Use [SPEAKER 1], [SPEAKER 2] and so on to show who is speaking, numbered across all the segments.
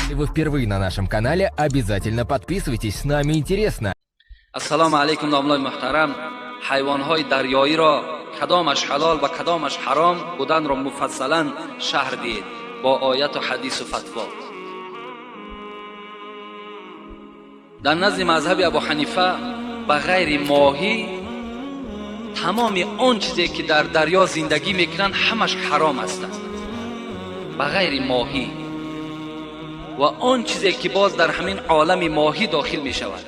[SPEAKER 1] Если вы впервые на нашем канале, обязательно подписывайтесь, с нами интересно.
[SPEAKER 2] Ассалому алайкум, домлаи муҳтарам. Ҳайвонҳои дарёиро кадомаш ҳалол ва кадомаш ҳаром буданро муфассалан шарҳ диҳед бо ояту ҳадису фатво. Дар назди мазҳаби Абу Ҳанифа ба ғайри моҳӣ тамоми он чизе, ки дар дарё зиндагӣ мекунанд, ҳамаш ҳаром ҳастанд, ба ғайри моҳӣ ва он чизе, ки боз дар ҳамин олами моҳӣ дохил мешавад.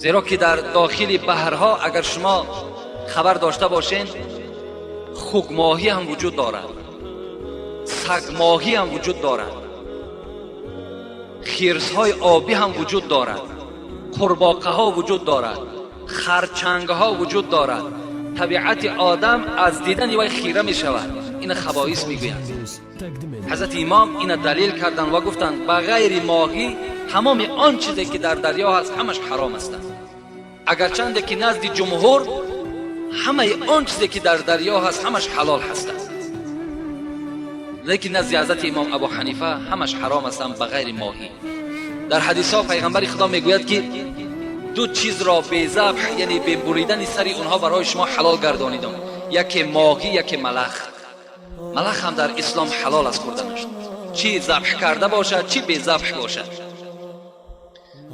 [SPEAKER 2] Зеро ки дар дохили баҳрҳо, агар шумо хабар дошта бошед, хугмоҳӣ ҳам вуҷуд дорад, сагмоҳӣ ҳам вуҷуд дорад, хирсҳои обӣ ҳам вуҷуд дорад, қурбоқаҳо вуҷуд дорад, харчангҳо вуҷуд дорад. Табиати одам аз дидани вай хира мешавад. Ина хабоис мегӯянд. Ҳазрати имом ина далил карданд ва гуфтанд, ба ғайри моҳӣ тамоми он чизе, ки дар дарё ҳаст, ҳамаш ҳаром ҳастанд. Агарчанде ки назди ҷумҳур ҳамаи он чизе, ки дар дарё ҳаст, ҳамаш ҳалол ҳастанд, лекин назди ҳазрати имом Абу Ҳанифа ҳамаш ҳаром ҳастанд, ба ғайри моҳӣ. Дар ҳадисҳо пайғамбари Худо мегӯяд, ки ду чизро безабҳ, яъне бе буридани сари онҳо, барои шумо ҳалол гардонидам: яке моҳӣ, яке малах. Малах ҳам дар ислом ҳалол аст хӯрданаш, чӣ забҳ карда бошад, чӣ безабҳ бошад.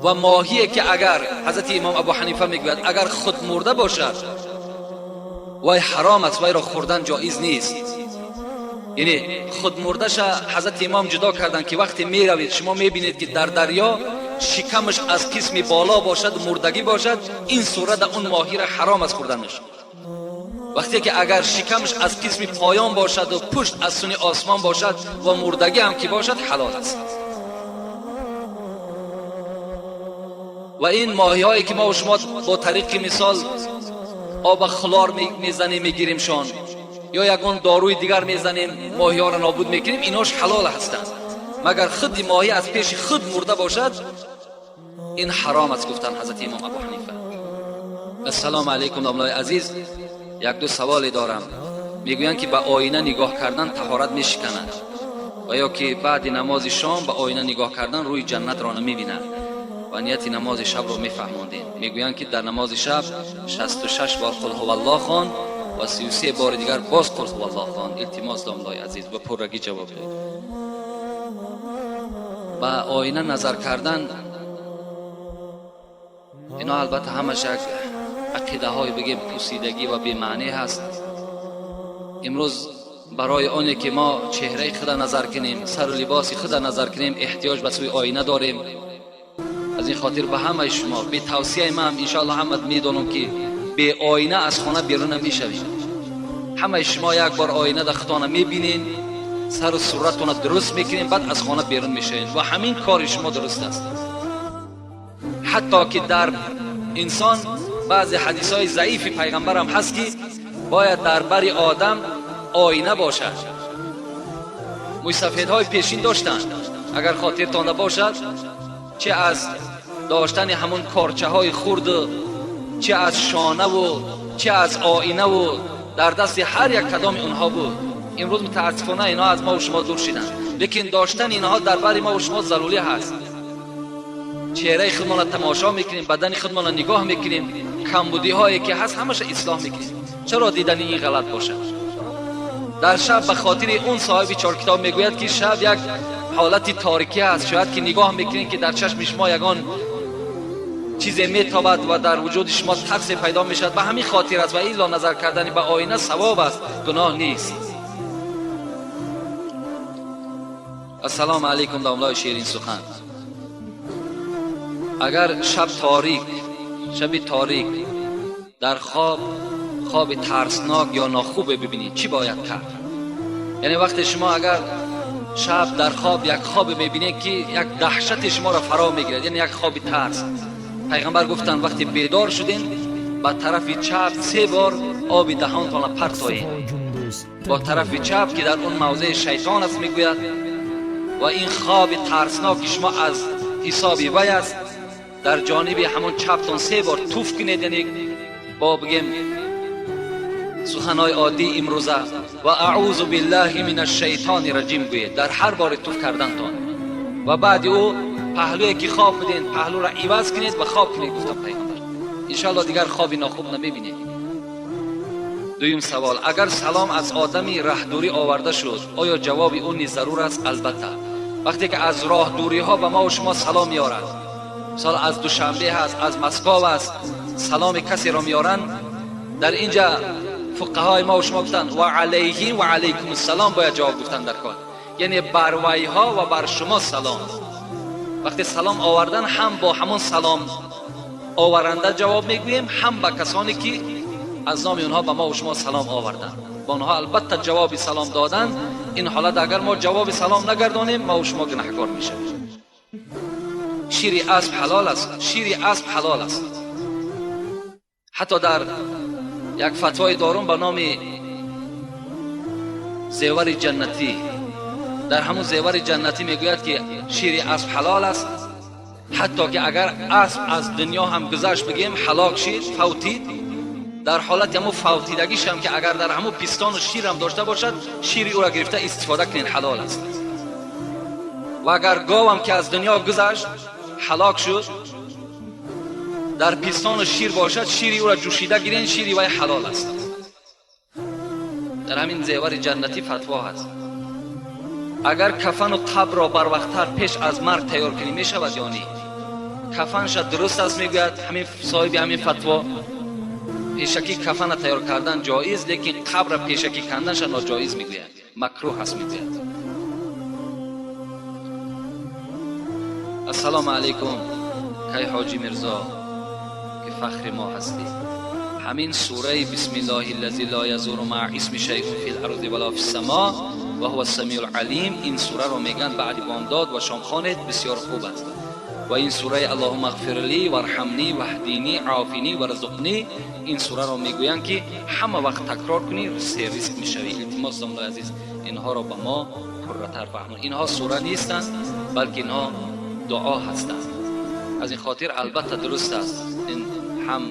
[SPEAKER 2] Ва моҳие, ки агар, ҳазрати имом Абу Ҳанифа мегӯяд, агар худ мурда бошад, вай ҳаром аст, вайро хӯрдан ҷоиз нест. Яъне худмурдаша ҳазрати имом ҷудо карданд, ки вақте меравед, шумо мебинед, ки дар дарё шикамаш аз қисми боло бошад, мурдагӣ бошад, ин сурата он моҳира ҳаром аст хӯрданаш. Вақте ки агар шикамаш аз қисми поён бошаду пушт аз суни осмон бошад ва мурдагӣ ҳам ки бошад, ҳалол аст. Ва ин моҳиҳое, ки мо шумо бо тариқи мисол оба хлор мезанем, мегиримшон, ё ягон доруи дигар мезанем, моҳиҳоро нобуд мекунем, инош ҳалол ҳастанд. Магар худи моҳӣ аз пеши худ мурда бошад, ин ҳаром аст, гуфтанд ҳазрати имом Абу Ҳанифа. Ассалому алайкум, домлаи азиз. Як-ду саволе дорам. Мегӯянд, ки ба оина нигоҳ кардан таҳорат мешиканад ва ё ки баъди намози шом ба оина нигоҳ кардан рӯи ҷаннатро намебинад ва нияти намози шабро мефаҳмондем. Мегӯянд, ки дар намози шаб 66 бор Қул ҳуваллоҳ хон ва 33 бори дигар боз Қул ҳуваллоҳ хон. Илтимос, домлои азиз, ба пуррагӣ ҷавоб диҳед. Ба оина назар кардан, ино албатта ҳамаш як ақидаҳои, бигем, пусидагӣ ва бемаънӣ ҳаст. Имрӯз барои оне ки мо чеҳраи худа назар кунем, сару либоси худа назар кунем, эҳтиёҷ ба сӯи оина дорем. Аз ин хотир ба ҳамаи шумо бетавсияи ман, иншоалло ҳама медонам, ки беоина аз хона берун намешавем. Ҳамаи шумо як бор оина дар худтона мебинед, сару суратона дуруст мекунед, баъд аз хона берун мешавед ва ҳамин кори шумо дуруст аст. Ҳатто ки дар инсон баъзе ҳадисҳои заифи пайғамбарам ҳаст, ки бояд дар бари одам оина бошад. Мӯйсафедҳои пешин доштанд, агар хотиртон бошад, чӣ аз доштани ҳамун корчаҳои хурду, чӣ аз шонаву, чӣ аз оинаву, дар дасти ҳар як кадоми онҳо буд. Имрӯз мутаассифона инҳо аз мову шумо дур шиданд, лекин доштани инҳо дар бари мову шумо зарурӣ ҳаст. Чеҳраи худмонро тамошо мекунем, бадани худмонро нигоҳ мекунем, камбудиҳое ки ҳаст, ҳамаша ислоҳ мекунем. Чаро дидани ин ғалат бошад? Дар шаб ба хотири он соҳиби чоркитоб мегӯяд, ки шаб як ҳолати торикӣ аст, шояд ки нигоҳ мекунед, ки дар чашми шумо ягон чизе метобад ва дар вуҷуди шумо тарсе пайдо мешавад. Ба ҳамин хотир аст ва илло назар кардани ба оина савоб аст, гуноҳ нест. Ассалому алайкум, домлои ширин сухан. Агар шаб торик, шаби торик, дар хоб хоби тарснок ё нохубе бибинед, чӣ бояд кард? Яъне вақте шумо агар шаб дар хоб як хобе мебинед, ки як даҳшати шуморо фаро мегирад, яъне як хоби тарс, пайғамбар гуфтанд, вақте бедор шудем, ба тарафи чап се бор оби даҳонтонро партоед, бо тарафи чап, ки дар он мавзеи шайтон аст, мегӯяд, ва ин хоби тарсноки шумо аз ҳисоби вай аст. Дар ҷониби ҳамон чаптон се бор туф кунед, яъне бо, бигем, Суханҳои оддии имрӯза ва аъузу биллаҳи мин ашшайтони раҷим гӯед дар ҳар бори туф кардантон ва баъди ӯ паҳлӯе ки хоб буден паҳлӯро иваз кунед ва хоб кунед, гуфтам пайғамбар. Иншоалло дигар хоби нохуб намебинед. Дуюм савол: агар салом аз одами раҳдурӣ оварда шуд, оё ҷавоби ӯ низ зарур аст? Албатта, вақте ки аз роҳдуриҳо ба мо ва шумо салом меорад, мисол аз Душанбе ҳаст, аз Москов аст, саломи касеро меоранд, дар инҷа фуқаҳои мо ва шумо гуфтанд ва алайҳим ва алайкум ассалом бояд ҷавоб гуфтан дар кор, яъне бар вайҳо ва бар шумо салом. Вақте салом овардан ҳам бо ҳамон салом оваранда ҷавоб мегӯем, ҳам ба касоне ки аз номи онҳо ба мо ва шумо салом оварданд, ба онҳо албатта ҷавоби салом додан. Ин ҳолат агар мо ҷавоби салом нагардонем, мо ва шумо гунаҳкор мешавем. Шири асп ҳалол аст? Шири асп ҳалол аст. Ҳатто дар як фатвои дорум ба номи Зевари ҷаннатӣ, дар ҳамун Зевари ҷаннатӣ мегӯяд ки шири асп ҳалол аст, ҳатто ки агар асп аз дунё ҳам гузашт, бигем ҳалок шид, фавтид, дар ҳолати ҳамун фавтидагишам ки агар дар ҳамун пистону ширам дошта бошад, шири ӯро гирифта истифода кунед, ҳалол аст. Ва агар говам ки аз дунё гузашт, ҳалок шуд, дар пистону шир бошад, шири ӯро ҷӯшида гирен, шири вай ҳалол аст. Дар ҳамин Зевари ҷаннатӣ фатво ҳаст. Агар кафану қабрро барвақттар пеш аз марг тайёр кунӣ мешавад ё не? Кафанша дуруст аст, мегӯяд ҳамин соҳиби ҳамин фатво, пешакӣ кафана тайёр кардан ҷоиз, лекин қабра пешакӣ канданша ноҷоиз мегӯяд, макрӯҳ аст мегӯяд. Ассалому алайкум, кай ҳоҷи Мирзо ки фахри мо ҳастӣ. Ҳамин сураи бисмиллоҳи ллази ло язуру маа исми шайъун фил арзи вало фис само ва ҳува самиул алим, ин сураро мегӯянд баъди бомдод ва шом хонед, бисёр хуб аст. Ва ин сураи аллоҳумма ғфир ли варҳамни ваҳдини офини варзуқни, ин сураро мегӯянд ки ҳама вақт такрор кунӣ, серризқ мешавӣ. Илтимос, домлои азиз, инҳоро ба мо пурратар фаҳмон. Инҳо сура нестанд, балки инҳо дуо ҳастанд. Аз ин хотир албатта дуруст аст, ин ҳам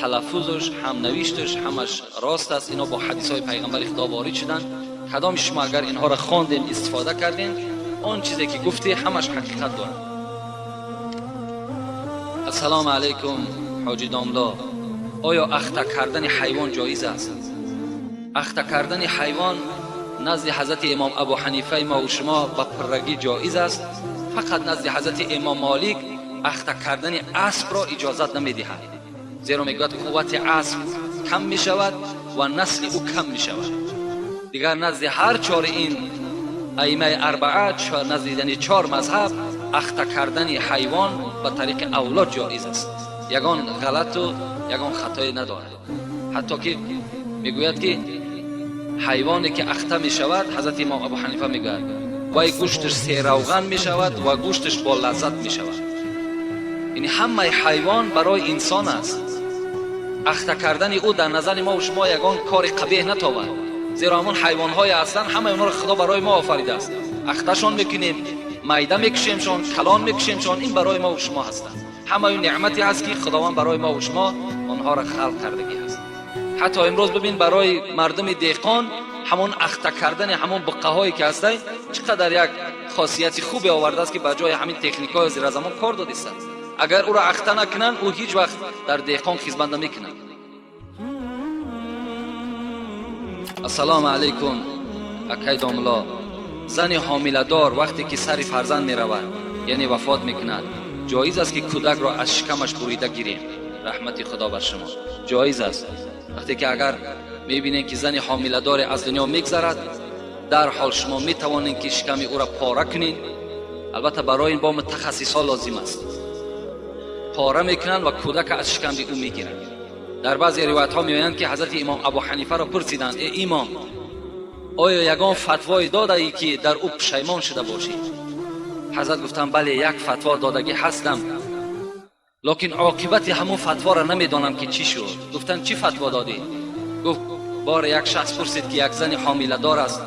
[SPEAKER 2] талаффузаш ҳам навишташ ҳамаш рост аст. Инҳо бо ҳадисҳои пайғамбари Худо ворид шуданд. Кадоми шумо агар инҳоро хондем, истифода кардем, он чизе ки гуфтӣ ҳамаш ҳақиқат дорад. Ассалому алайкум, ҳоҷи домло, оё ахта кардани ҳайвон ҷоиз аст? Ахта кардани ҳайвон назди ҳазрати имом Абу Ҳанифаи мо ва шумо ба пуррагӣ ҷоиз аст. Фақат назди ҳазрати имом Молик ахта кардани аспро иҷозат намедиҳад, зеро мегӯяд қуввати асп кам мешавад ва насли ӯ кам мешавад. Дигар назди ҳар чори ин аимаи арбаа, назди яъне чор мазҳаб, ахта кардани ҳайвон ба тариқи авлод ҷоиз аст, ягон ғалату ягон хатое надорад. Ҳатто ки мегӯяд ки ҳайвоне ки ахта мешавад, ҳазрати имом Абу Ҳанифа мегӯяд, вай гӯшташ серавған мешавад ва гӯшташ бо лаззат мешавад. Яъне ҳамаи ҳайвон барои инсон аст. Ахта кардани ӯ дар назари мо шумо ягон кори қабеҳ натобад, зеро ҳамон ҳайвонҳое ҳастанд, ҳамаи онҳоро Худо барои мо офаридааст. Ахташон мекунем, майда мекушемшон, калон мекушемшон, ин барои мо шумо ҳастанд. Ҳамаи неъмате ҳаст ки Худованд барои мо шумо онҳоро халқ кардагӣ ҳаст. Ҳатто имрӯз бибин, барои мардуми деҳқон ҳамон ахта кардани ҳамон буққаҳое ки ҳастай чӣ қадар як хосияти хубе овардааст, ки ба ҷои ҳамин техникаҳои зиразамон кор додистанд. Агар ӯро ахта накунанд, ӯ ҳеҷ вақт дар деҳқон хизмат намекунад. Ассалому алайкум, акай домло, зани ҳомиладор вақте ки сари фарзанд меравад, яъне вафот мекунад, ҷоиз аст ки кӯдакро аз шикамаш бурида гирем? Раҳмати Худо бар шумо. Ҷоиз аст. Вақте ки агар мебинем ки зани ҳомиладоре аз дунё мегзарад, дарҳол шумо метавонед ки шиками ӯро пора кунед. Албатта барои ин бо мутахассисҳо лозим аст. Пора мекунанд ва кӯдака аз шиками ӯ мегиранд. Дар баъзе ривоятҳо меоянд ки ҳазрати имом Абу Ҳанифаро пурсиданд: э имом, оё ягон фатвое додаӣ ки дар ӯ пушаймон шуда бошӣ? Ҳазрат гуфтанд: бале, як фатво додагӣ ҳастам, лекин оқибати ҳамун фатворо намедонам ки чӣ шуд. Гуфтанд: чӣ фатво додӣ? Гуфт: боре як шахс пурсид ки як зани ҳомиладор аст,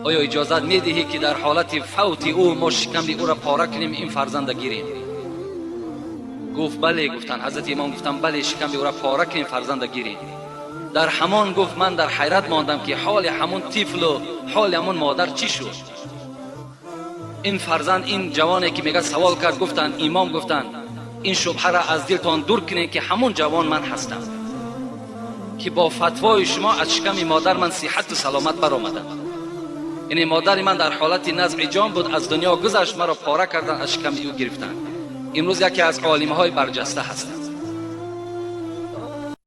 [SPEAKER 2] оё иҷозат медиҳӣ ки дар ҳолати фавти ӯ мо шиками ӯро пора кунем, ин фарзанда гирем? Гуфт: бале. Гуфтанд, ҳазрати имом гуфтанд: бале, шиками ӯро пора кунем, фарзанда гирем. Дар ҳамон гуфт, ман дар ҳайрат мондам, ки ҳоли ҳамон тифлу ҳоли ҳамон модар чӣ шуд. Ин фарзанд, ин ҷавоне ки мегӯяд, савол кард, гуфтанд, имом гуфтанд: ин шубҳаро аз дилтон дур кунед, ки ҳамон ҷавон ман ҳастам, ки бо фатвои шумо аз шиками модар ман сиҳату саломат баромадам. Яъне модари ман дар ҳолати назъи ҷон буд, аз дунё гузашт, маро пора кардан, аз шиками ӯ гирифтанд. Имрӯз яке аз олимҳои барҷаста ҳастам.